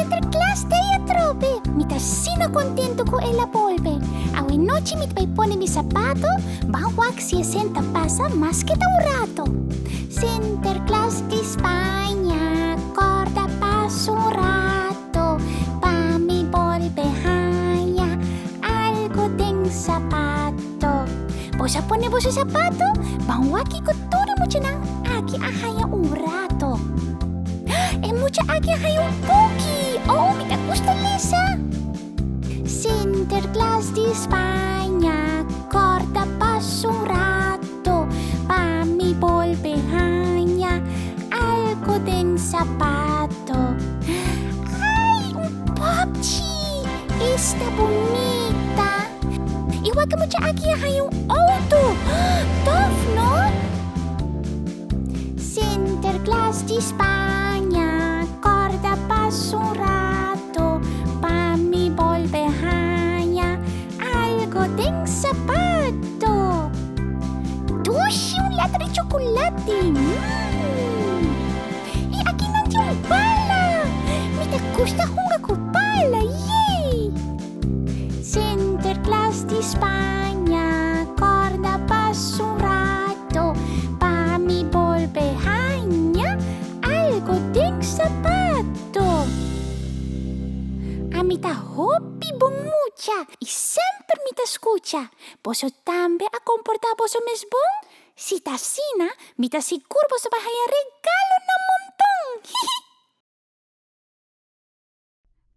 Sinterklaas t'ei atrobe! Mi ta asina contento cu el a bolbe. Awe nochi mi ta bai pone mi sapato, ban wak si e cen ta pasa maske ta un rato. Sinterklaas di Spaña, corda pasa un rato, pa mi bolbe haña algo den sapato. Boso a pone boso sapato? Ban wak kico tur e muchanan aki a haña un rato. E mucha aki a haña un buki! Oh, mi ta gusta lesa! Sinterklaas di Spaña, corda pasa un rato, pa mi bolbe haña algo den sapato. Ai, un popchi! Esta bunita! I wak e mucha aki a haña un auto! Tof, no? Sinterklaas di Spaña, corda pasa un rato, pa mi bolbe haña algo den sapato. Dushi un lata di chocolate, mmm! I aki nan tin un bala! Mi ta gusta hunga cu bala, yey! Sinterklaas di Spaña, corda pasa un rato, pa mi bolbe haña algo den sapato. Ami ta hopi bon mucha i semper mi ta scucha. Boso tambe a comporta boso mes bon? Si ta asina, mi ta sigur boso bai haña regalo na monton! Hihi!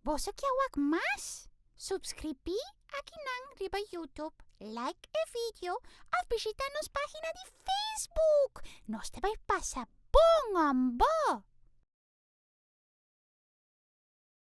Boso ke wak mas? Subscribí akinan riba YouTube, like e video of bishita nos pagina di Facebook. Nos ta bai pasa bon hombo!